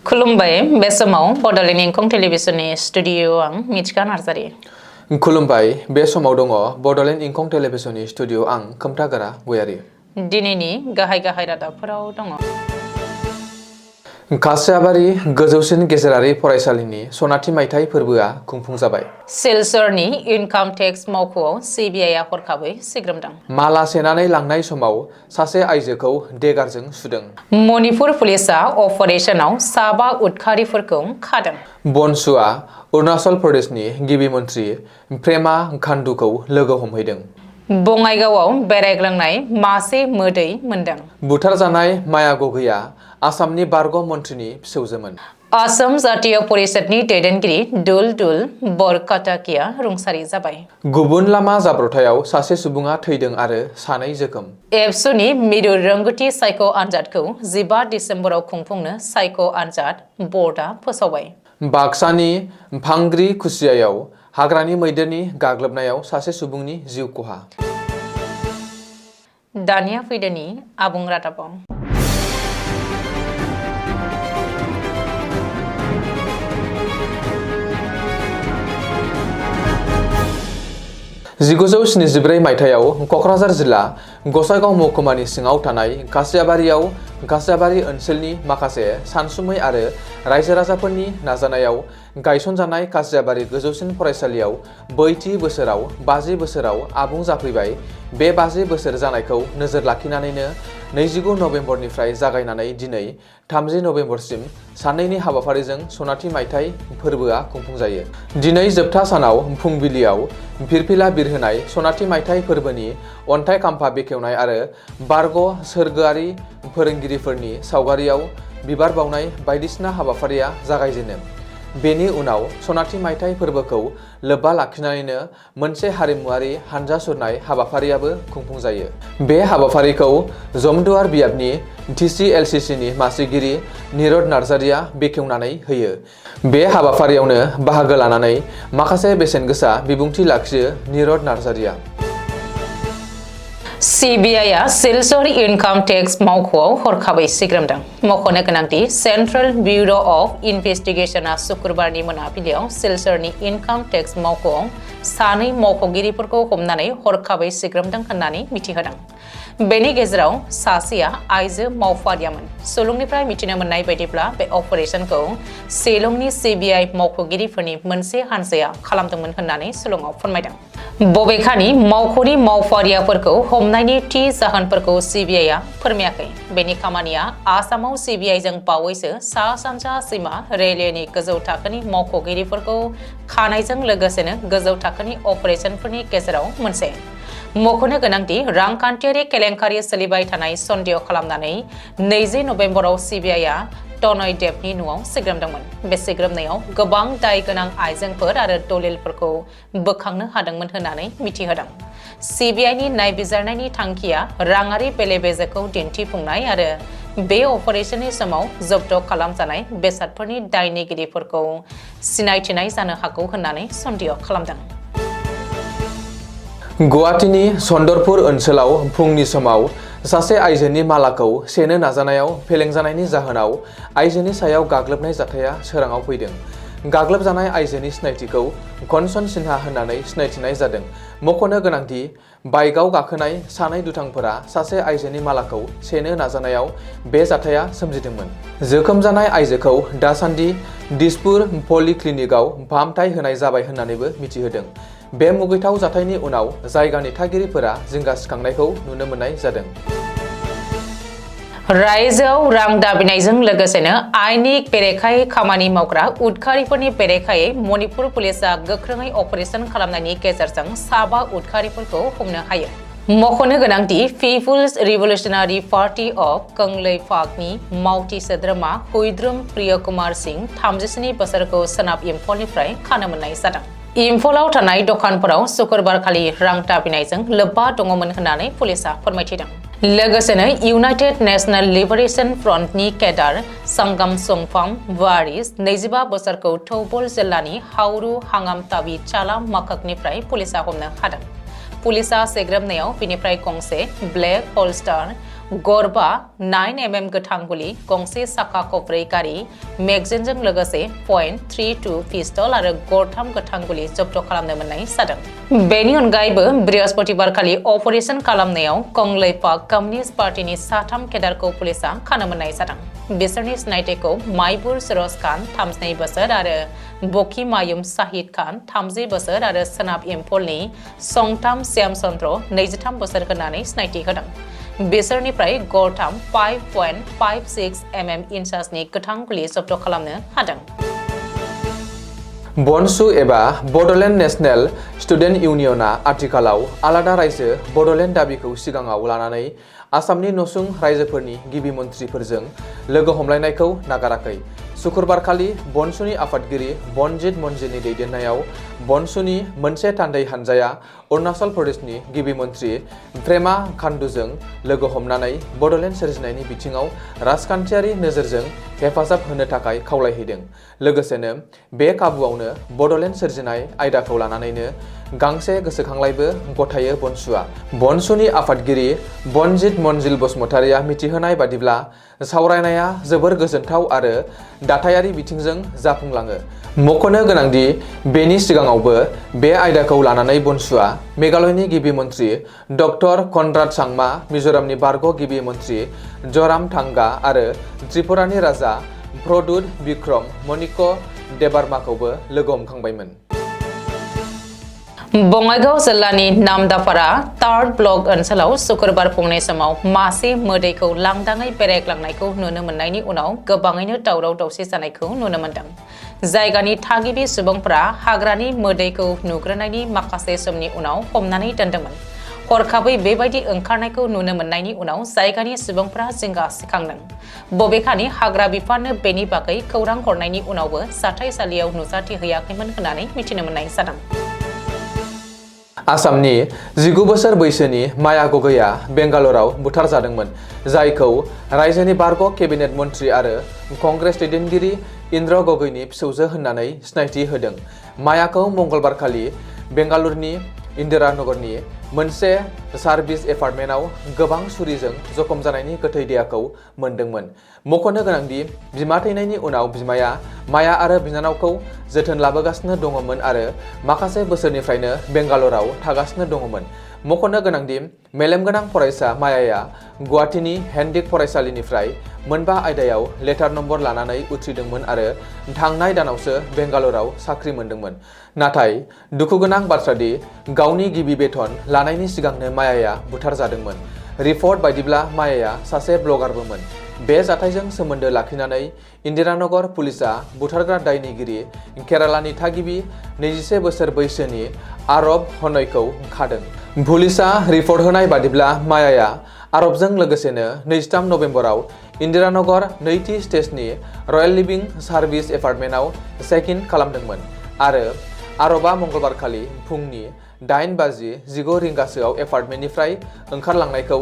खुलुमबाय बे समाव बड'लेण्ड इंखं टेलिभिजननि स्टुडिअ आं मिथिका नार्जारि। खुलुमबाय बे समाव दङ बड'लेण्ड इंखं टेलिभिजननि स्टुडिअ आं खोमथागोरा गयारि। दिनैनि गाहाय रादाबफोराव दङ। खासियाबारि गोजौसिन गेजेरारि फरायसालिनि सनाथि मायथाइ फोरबोआ खुंफुंजाबाय। सिलचरनि इनकाम टेक्स मावख'आव सिबिआइआ हरखाबै सिग्रोमदों। माला सेनानै लांनाय समाव सासे आइजोखौ देगारजों सुदों। मणिपुर पुलिसआ अपारेशनाव 7 उदखारिफोरखौ खादों। बनसुआ अरुणाचल प्रदेशनि गिबि मन्थ्रि प्रेमा खान्डुखौ लोगो हमहैदों। बङाइगावआव बेरायग्लांनाय मासे मोदै मोनदों। बुथारजानाय माया गगैया आसामनि बारग' मन्थ्रिनि फिसौजोमोन। आसाम जातीय परिषदनि दैदेनगिरि दुलदुल बरकाटाकिया रुंसारि जाबाय। गुबुन लामा जाब्रबथायाव सासे सुबुङा थैदों आरो 2 जोखोम। एबसुनि मिरु रोंगौथि सायख' आनजादखौ 15 डिसेम्बराव खुंफुंनो सायख' आनजाद बर्डआ फोसावबाय। बाक्सानि भांग्रि खुसियायाव हाग्रानि मैदेरनि गाग्लोबनायाव सासे सुबुंनि जिउ खहा। दानिया फैदोनि आबुं रादाबाव। 1974 मायथाइयाव क'क्राझार जिल्ला गसाइगाव महकुमानि सिङाव थानाय खासियाबारि ओनसोलनि माखासे सानसुमै आरो रायजो राजाफोरनि नाजानायाव गायसनजानाय खासियाबारि गोजौसिन फरायसालियाव बैथि बोसोराव 50 बोसोराव आबुं जाफैबाय। बे 50 बोसोर जानायखौ नोजोर लाखिनानैनो 29 नभेम्बरनिफ्राय जागायनानै दिनै 30 नभेम्बरसिम साननैनि हाबाफारिजों सनाथि मायथाइ फोरबोआ खुंफुंजायो। दिनै जोबथा सानाव फुंबिलियाव फिरफिला बिरहोनाय सनाथि मायथाइ फोरबोनि अन्थाइ खाम्फा बेखेवनाय आरो बारग' सोरगोआरि फोरोंगिरिफोरनि सावगारियाव बिबार बावनाय बायदिसिना हाबाफारिया जागायजेनो। बेनि उनाव सनाथि मायथाइ फोरबोखौ लोब्बा लाखिनानैनो मोनसे हारिमुआरि हानजा सुरनाय हाबाफारियाबो खुंफुंजायो। बे हाबाफारिखौ जमदुवार बियाबनि TCLCCनि मासिगिरि निरद नार्जारिया बेखेवनानै होयो। बे हाबाफारियावनो बाहागो लानानै माखासे बेसेन गोसा बिबुंथि लाखियो निरद नार्जारिया। सिबिआइआ सिलचर इनकाम टेक्स मावख'आव हरखाबै सिग्रोमदों। मख'नो गोनांदि सेन्ट्रेल ब्युर' अफ इनभेस्टिगेशनआ शुक्रबारनि मोनाबिलियाव सिलचरनि इनकाम टेक्स मावख'आव 2 मावख'गिरिफोरखौ हमनानै हरखाबै सिग्रोमदों होननानै मिथिहोदों। बेनि गेजेराव सासेया आइजो मावफारियामोन। सुलुंनिफ्राय मिथिनो मोननाय बायदिब्ला बे अपारेशनखौ शिलंनि सिबिआइ मावख'गिरिफोरनि मोनसे हानजाया खालामदोंमोन होननानै सुलुङाव फोरमायदों। बबेखानि मावख'नि मावफारियाफोरखौ हमनायनि थि जाहोनफोरखौ सिबिआइआ फोरमायाखै। बेनि खामानिया आसामाव सिबिआइजों बावैसो सा-सानजा सीमा रेलवेनि गोजौ थाखोनि मावख'गिरिफोरखौ खानायजों लोगोसेनो गोजौ थाखोनि अपारेशनफोरनि गेजेराव मोनसे। मख'नो गोनांदि रांखान्थियारि केलेंकारि सोलिबाय थानाय सन्देह खालामनानै 20 नभेम्बराव सिबिआइआ टनय देबनि न'आव सिग्रोमदोंमोन। बे सिग्रोमनायाव गोबां दाय गोनां आइजेंफोर आरो दलिलफोरखौ बोखांनो हादोंमोन होननानै मिथिहोदों। सिबिआइनि नायबिजिरनायनि थांखिया राङारि बेले-बेजेखौ दिन्थिफुंनाय आरो बे अपारेशननि समाव जब्द खालामजानाय बेसादफोरनि दायनिगिरिफोरखौ सिनायथिनाय जानो हागौ होननानै सन्देह खालामदों। गुवाहाटीनि सन्दरपुर ओनसोलाव फुंनि समाव सासे आइजोनि मालाखौ सेनो नाजानायाव फेलें जानायनि जाहोनाव आइजोनि सायाव गाग्लोबनाय जाथाया सोराङाव फैदों। गाग्लोबजानाय आइजोनि सिनायथिखौ कनसन सिन्हा होननानै सिनायथिनाय जादों। मख'नो गोनांदि बाइकआव गाखोनाय 2 दुथांफोरा सासे आइजोनि मालाखौ सेनो नाजानायाव बे जाथाया सोमजिदोंमोन। जोखोम जानाय आइजोखौ दासान्दि दिसपुर पलिक्लिनिकआव फाहामथाय होनाय जाबाय होननानैबो मिथिहोदों। बे मुगैथाव जाथायनि उनाव जायगानि थागिरिफोरा जिंगा सिखांनायखौ नुनो मोननाय जादों। रायजोआव रां दाबिनायजों लोगोसेनो आयेननि बेरेखायै खामानि मावग्रा उदखारिफोरनि बेरेखायै मणिपुर पुलिसआ गोख्रोङै अपारेशन खालामनायनि गेजेरजों 7 उदखारिफोरखौ हमनो हायो। मख'नो गोनांदि पिपुल्स रिभलुशनारि पार्टी अफ कंग्लैपाकनि मावथि सोद्रोमा हुइद्रुम प्रियकुमार सिंह 37 बोसोरखौ सोनाब इम्फलनिफ्राय खानो मोननाय जादों। इम्फलाव थानाय दखानफोराव शुक्रबारखालि रां दाबिनायजों लोब्बा दङमोन होननानै पुलिसआ फोरमायथिदों। लोगोसेनो इउनाइटेड नेशनेल लिबारेशन फ्रन्टनि केडार संगम संफाम वारिस 25 बोसोरखौ थौबल जिल्लानि हावरु हांगामताबि चाला माककनिफ्राय पुलिसआ हमनो हादों। पुलिसआ सिग्रोमनायाव बिनिफ्राय गंसे ब्लेक हलस्टार गरबा 9 mm गोथां गुलि गंसे साखा खबब्रै गारि मेगजिनजों लोगोसे .32 पिस्तल आरो गरथाम गोथां गुलि जब्द खालामनो मोननाय जादों। बेनि अनगायैबो बृहस्पतिबारखालि अपारेशन खालामनायाव कंग्लैपाक कम्युनिस्ट पार्टीनि साथाम केडारखौ पुलिसा खानो मोननाय जादों। बिसोरनि सिनायथिखौ माइबुर सरोज खान 32 बोसोर आरो बकी मायुम शाहिद खान 30 बोसोर आरो सोनाब इम्फलनि संथाम श्यामचन्द्र 23 बोसोर होननानै सिनायथि होदों। बिसोरनिफ्राय गरथाम 5.56 mm इन्सासनि गोथां गुलि जब्द खालामनो हादों। बनसु एबा बड'लेण्ड नेशनेल स्टुडेन्ट इउनियनआ आथिखालाव आलादा रायजो बड'लेण्ड दाबिखौ सिगाङाव लानानै आसामनि नसुं रायजोफोरनि गिबि मन्थ्रिफोरजों लोगो हमलायनायखौ नागाराखै। शुक्रबारखालि बनसुनि आफादगिरि बनजित मन्जिलनि दैदेननायाव बनसुनि मोनसे थान्दै हानजाया अरुणाचल प्रदेशनि गिबि मन्थ्रि प्रेमा खान्डुजों लोगो हमनानै बड'लेण्ड सोरजिनायनि बिथिङाव राजखान्थियारि नोजोरजों हेफाजाब होनो थाखाय खावलायहैदों। लोगोसेनो बे खाबुआवनो बड'लेण्ड सोरजिनाय आयदाखौ लानानैनो गांसे गोसोखांलायबो गथायो बनसुआ। बनसुनि आफादगिरि बनजित मन्जिल बसुमतारिया मिथिहोनाय बादिब्ला सावरायनाया जोबोर गोजोनथाव आरो दाथायारि बिथिंजों जाफुंलाङो। मख'नो गोनांदि बेनि सिगाङावबो बे आयदाखौ लानानै बनसुआ मेघालयनि गिबि मन्थ्रि डक्टर कनराड सांमा, मिज'रामनि बारग' गिबि मन्थ्रि जराम थांगा आरो त्रिपुरानि राजा प्रद्युत बिक्रम मणिक देबारमाखौबो लोगो हमखांबायमोन। बङाइगाव जिल्लानि नामदाफारा 3rd ब्लक ओनसोलाव शुक्रबार फुंनि समाव मासे मोदैखौ लांदाङै बेरायग्लांनायखौ नुनो मोननायनि उनाव गोबाङैनो दावराव दावसि जानायखौ नुनो मोनदों। जायगानि थागिबि सुबुंफोरा हाग्रानि मोदैखौ नुग्रोनायनि माखासे समनि उनाव हमनानै दोनदोंमोन। हरखाबै बेबायदि ओंखारनायखौ नुनो मोननायनि उनाव जायगानि सुबुंफोरा जिंगा सिखांदों। बबेखानि हाग्रा बिफाननो बेनि बागै खौरां हरनायनि उनावबो जाथायसालियाव नुजाथिहैयाखैमोन होननानै मिथिनो मोननाय जादों। आसामनि 19 बोसोर बैसोनि माया गगैआ बेंगालराव बुथारजादोंमोन, जायखौ रायजोनि बारग' केबिनेट मन्थ्रि आरो कंग्रेस दैदेनगिरि इन्द्र गगैनि फिसौजो होननानै सिनायथि होदों। मायाखौ मंगलबारखालि बेंगालुरुनि इन्दिरानगरनि मोनसे सार्भिस एपार्टमेन्टआव गोबां सुरिजों जखम जानायनि गोथै देहाखौ मोनदोंमोन। मख'नो गोनांदि बिमा थैनायनि उनाव बिमाया माया आरो बिनानावखौ जोथोन लाबोगासिनो दङमोन आरो माखासे बोसोरनिफ्रायनो बेंगालराव थागासिनो दङमोन। मख'नो गोनांदि मेलेमगोनां फरायसा मायाया गुवाहाटीनि हेन्डिक फरायसालिनिफ्राय मोनबा आयदायाव लेटार नम्बर लानानै उथ्रिदोंमोन आरो थांनाय दानावसो बेंगालराव साख्रि मोनदोंमोन। नाथाय दुखुगोनां बाथ्रादि गावनि गिबि बेथन लानायनि सिगांनो मायाया बुथारजादोंमोन। रिपर्ट बायदिब्ला मायाया सासे ब्लगारबोमोन। बे जाथायजों सोमोन्दो लाखिनानै इन्दिरानगर पुलिसआ बुथारग्रा दायनिगिरि केरालानि थागिबि 21 बोसोर बैसोनि आरब हनयखौ खादों। पुलिसआ रिपर्ट होनाय बादिब्ला मायाया आरबजों लोगोसेनो 23 नभेम्बराव इन्दिरानगर नैथि स्टेजनि रयेल लिभिं सार्भिस एपार्टमेन्टआव चेक इन खालामदोंमोन आरो आरबा मंगलबारखालि फुंनि 8:19 रिंगासोआव एपार्टमेन्टनिफ्राय ओंखारलांनायखौ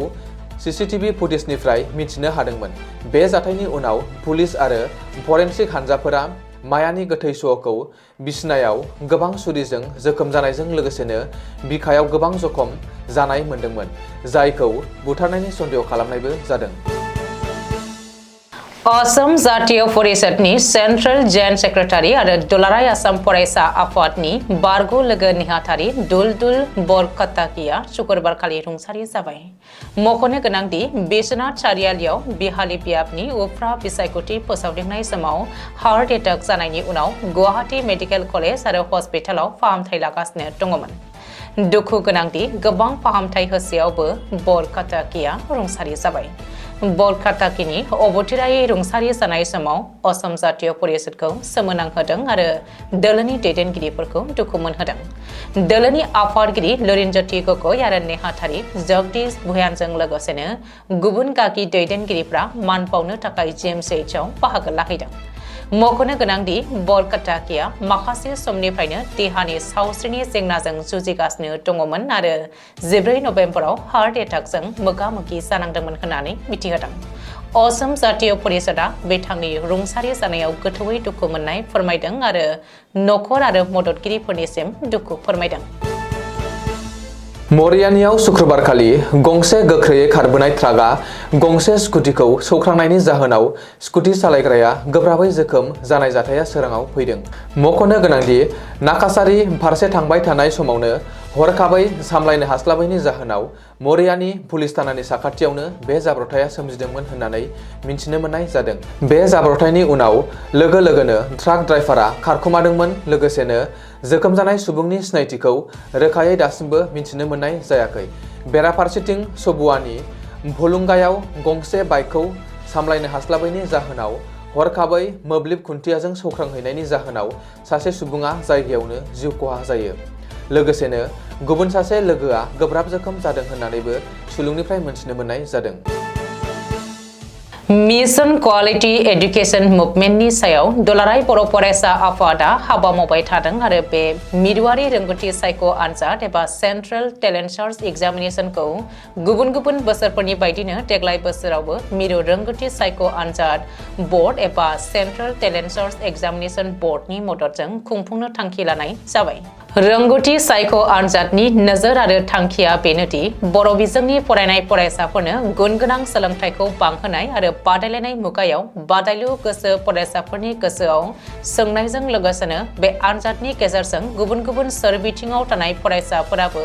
सीसीटीवी फुटेजनिफ्राय मिथिनो हादोंमोन। बे जाथायनि उनाव पुलिस आरो फरेन्सिक हानजाफोरा मायानि गोथै सह'खौ बिसनायाव गोबां सुरिजों जोखोम जानायजों लोगोसेनो बिखायाव गोबां जखम जानाय मोनदोंमोन, जायखौ बुथारनायनि सन्देह खालामनायबो जादों। असम जातीय परिषदनि सेन्ट्रेल जइन्ट सेक्रेटारि आरो दुलाराय आसाम फरायसा आफादनि बारग' लोगो नेहाथारि दुलदुल बरकाताकिया शुक्रबारखालि रुंसारि जाबाय। मख'नो गोनांदि बिश्वनाथ सारियालियाव बिहालि बियाबनि उफ्रा बिसायख'थि फोसावदिंनाय समाव हार्ट एटाक जानायनि उनाव गुवाहाटी मेडिकेल कलेज आरो हस्पिटालाव फाहामथाय लागासिनो दङमोन। दुखु गोनांदि गोबां फाहामथाय होसेयावबो बरकाताकिया रुंसारि जाबाय। बरकाताकिनि अबथिरायै रुंसारि जानाय समाव असम जातीय परिषदखौ सोमोनांहोदों आरो दोलोनि दैदेनगिरिफोरखौ दुखु मोनहोदों। दोलोनि आफादगिरि लरिनज्योति गगৈ आरो नेहाथारि जगदीश भुयानजों लोगोसेनो गुबुन गागि दैदेनगिरिफ्रा मान बावनो थाखाय GMCHआव बाहागो लाहैदों। मख'नो गोनांदि बरकाताकिया माखासे समनिफ्रायनो देहानि सावस्रिनि जेंनाजों जुजिगासिनो दङमोन आरो 14 नभेम्बराव हार्ट एटाकजों मोगा-मोगि जानांदोंमोन होननानै मिथिहोदों। असम जातीय परिषदआ बिथांनि रुंसारि जानायाव गोथौयै दुखु मोननाय फोरमायदों आरो नखर आरो मददगिरिफोरनिसिम दुखु फोरमायदों। मरियानियाव शुक्रबारखालि गंसे गोख्रैयै खारबोनाय ट्राकआ गंसे स्कुटिखौ सौख्रांनायनि जाहोनाव स्कुटि सालायग्राया गोब्राबै जोखोम जानाय जाथाया सोराङाव फैदों। मख'नो गोनांदि नाकासारि फारसे थांबाय थानाय समावनो हरखाबै सामलायनो हास्लाबैनि जाहोनाव मरियानि पुलिस थानानि साखाथियावनो बे जाब्रबथाया सोमजिदोंमोन होननानै मिन्थिनो मोननाय जादों। बे जाब्रबथायनि उनाव लोगो लोगोनो ट्राक ड्राइभारा खारखोमादोंमोन। लोगोसेनो जोखोम जानाय सुबुंनि सिनायथिखौ रोखायै दासिमबो मिन्थिनो मोननाय जायाखै। बेराफारसेथिं सबुआनि भलुंगायाव गंसे बाइकखौ सामलायनो हास्लाबैनि जाहोनाव हरखाबै मोब्लिब खुन्थियाजों सौख्रांहैनायनि जाहोनाव सासे सुबुङा जायगायावनो जिउ खहा जायो। लोगोसेनो गुबुन सासे लोगोआ गोब्राब जोखोम जादों होननानैबो सुलुंनिफ्राय मिन्थिनो मोननाय जादों। मिशन क्वालिटी एडुकेशन मुभमेन्टनि सायाव दुलाराय बर' फरायसा आफादा हाबा मावबाय थादों आरो बे मिरुआरि रोंगौथि सायख' आनजाद एबा सेन्ट्रेल टेलेन्ट सार्च एग्जामिनेशनखौ गुबुन गुबुन बोसोरफोरनि बायदिनो देग्लाय बोसोरावबो मिरु रोंगौथि सायख' आनजाद बर्ड एबा सेन्ट्रेल टेलेन्ट सार्च एग्जामिनेशन बर्डनि मददजों खुंफुंनो थांखि लानाय जाबाय। रोंगौथि सायख' आनजादनि नोजोर आरो थांखिया बेनोदि बर' बिजोंनि फरायनाय फरायसाफोरनो गुन गोनां सोलोंथाइखौ बांहोनाय आरो बादायलायनाय मुगायाव बादायलु गोसो फरायसाफोरनि गोसोआव सोंनायजों लोगोसेनो बे आनजादनि गेजेरजों गुबुन गुबुन सोरबिथिङाव थानाय फरायसाफोराबो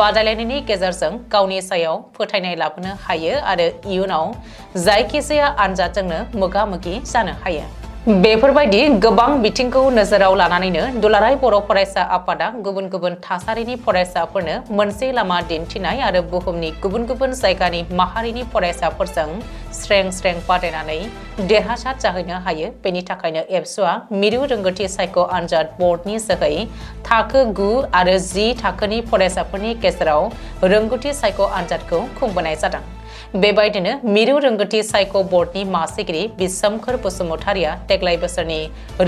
बादायलायनायनि गेजेरजों गावनि सायाव फोथायनाय लाबोनो हायो आरो इयुनाव जायखिजाया आनजादजोंनो मोगा मोगि जानो हायो। बेफोरबायदि गोबां बिथिंखौ नोजोराव लानानैनो दुलाराय बर' फरायसा आफादा गुबुन गुबुन थासारिनि फरायसाफोरनो मोनसे लामा दिन्थिनाय आरो बुहुमनि गुबुन गुबुन जायगानि माहारिनि फरायसाफोरजों स्रें स्रें बादायनानै देरहासार जाहैनो हायो। बेनि थाखायनो एबसुआ मिरु रोंगौथि सायख' आनजाद बर्डनि जोहै थाखो 9 आरो 10 थाखोनि फरायसाफोरनि गेजेराव रोंगौथि सायख' आनजादखौ खुंबोनाय जादों। बेबायदिनो मिरु रोंगौथि सायख' बर्डनि मासिगिरि बिसोमखोर बसुमतारिया देग्लाय बोसोरनि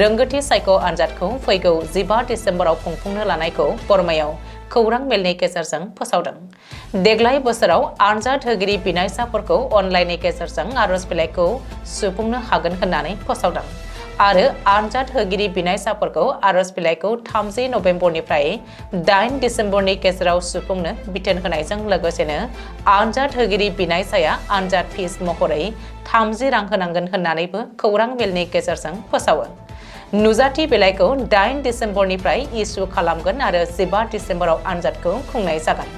रोंगौथि सायख' आनजादखौ फैगौ 15 डिसेम्बराव खुंफुंनो लानायखौ बरमायाव खौरां मेलनि गेजेरजों फोसावदों। देग्लाय बोसोराव आनजाद होगिरि बिनायसाफोरखौ अनलाइननि गेजेरजों आर'ज बिलाइखौ सुफुंनो हागोन होननानै फोसावदों आरो आनजाद होगिरि बिनायसाफोरखौ आर'ज बिलाइखौ 30 नभेम्बरनिफ्राय 8 डिसेम्बरनि गेजेराव सुफुंनो बिथोन होनायजों लोगोसेनो आनजाद होगिरि बिनायसाया आनजाद फिस महरै 30 रां होनांगोन होननानैबो खौरां मेलनि गेजेरजों फोसावो। नुजाथि बिलाइखौ 8 डिसेम्बरनिफ्राय इसु खालामगोन आरो 15 डिसेम्बराव आनजादखौ खुंनाय जागोन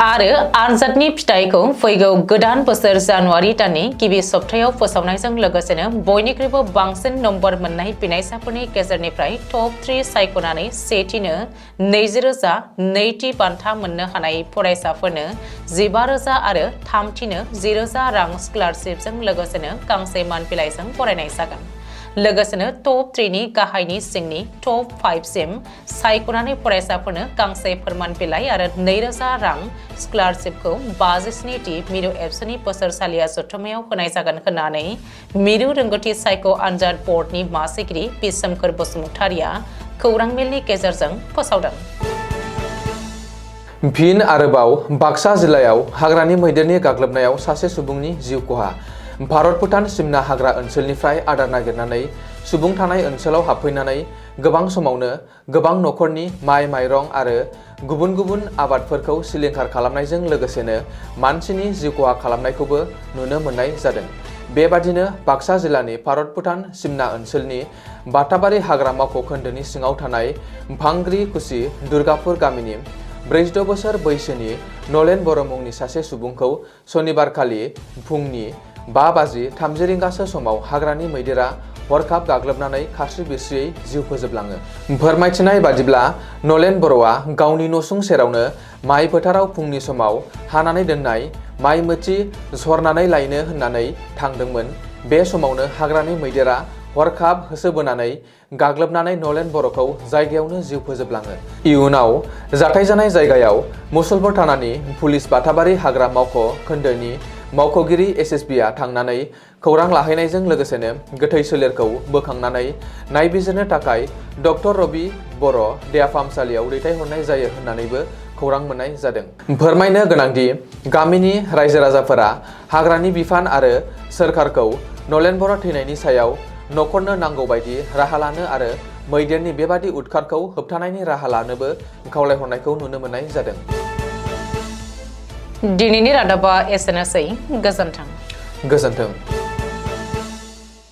आरो आनजादनि फिथाइखौ फैगौ गोदान बोसोर जानुवारि दाननि गिबि सप्तायाव फोसावनायजों लोगोसेनो बयनिख्रुइबो बांसिन नम्बर मोननाय बिनायसाफोरनि गेजेरनिफ्राय टप 3 सायख'नानै सेथिनो 20,000, नैथि बान्था मोननो हानाय फरायसाफोरनो 15,000 आरो थामथिनो 10,000 रां स्कलारशिपजों लोगोसेनो गांसे मान बिलाइजों फरायनाय जागोन। लोगोसेनो टप 3 नि गाहायनि सिंनि टप 5 सिम सायख'नानै फरायसाफोरनो गांसे फोरमान बिलाइ आरो 2,000 रां स्कलारशिपखौ 57थि मिरु एबसुनि बोसोरसालिया जथुम्मायाव होनाय जागोन होननानै मिरु रोंगौथि सायख' आनजाद बर्डनि मासिगिरि बिसोमखोर बसुमतारिया खौरां मेलनि गेजेरजों फोसावदों। फिन आरोबाव बाक्सा जिल्लायाव हाग्रानि मैदेरनि गाग्लोबनायाव सासे सुबुंनि जिउ खहा। भारत भुटान सिमना हाग्रा ओनसोलनिफ्राय आदार नागिरनानै सुबुं थानाय ओनसोलाव हाबफैनानै गोबां समावनो गोबां नखरनि माइ माइरं आरो गुबुन गुबुन आबादफोरखौ सिलिंखार खालामनायजों लोगोसेनो मानसिनि जिउ खहा खालामनायखौबो नुनो मोननाय जादों। बेबादिनो बाक्सा जिल्लानि भारत भुटान सिमना ओनसोलनि बाटाबारि हाग्रा मावख'खोन्दोनि सिङाव थानाय भांग्रि कुसि दुर्गापुर गामिनि 46 बोसोर बैसोनि नलेन बर' मुंनि सासे सुबुंखौ सनिबारखालि फुंनि 5:30 समाव हाग्रानि मैदेरा हरखाब गाग्लोबनानै खास्रि बिस्रियै जिउ फोजोबलाङो। फोरमायथिनाय बादिब्ला नलेन बर'आ गावनि नसुं सेरावनो माइ फोथाराव फुंनि समाव हानानै दोननाय माइ मोथि सरनानै लायनो होननानै थांदोंमोन। बे समावनो हाग्रानि मैदेरा हरखाब होसोबोनानै गाग्लोबनानै नलेन बर'खौ जायगायावनो जिउ फोजोबलाङो। इयुनाव जाथाय जानाय जायगायाव मुसलपुर थानानि पुलिस बाटाबारि हाग्रा मावख' खोन्दोनि मावख'गिरि SSBआ थांनानै खौरां लाहैनायजों लोगोसेनो गोथै सोलेरखौ बोखांनानै नायबिजिरनो थाखाय डक्टर रबि बर' देहा फाहामसालियाव दैथायहरनाय जायो होननानैबो खौरां मोननाय जादों। फोरमायनो गोनांदि गामिनि रायजो राजाफोरा हाग्रानि बिफान आरो सोरखारखौ नलेन बर' थैनायनि सायाव नखरनो नांगौ बायदि राहा लानो आरो मैदेरनि बेबादि उदखारखौ होबथानायनि राहा लानोबो खावलायहरनायखौ नुनो मोननाय जादों। दिनैनि रादाबा एसेनोसै गोजोन्थों। गोजोन्थों।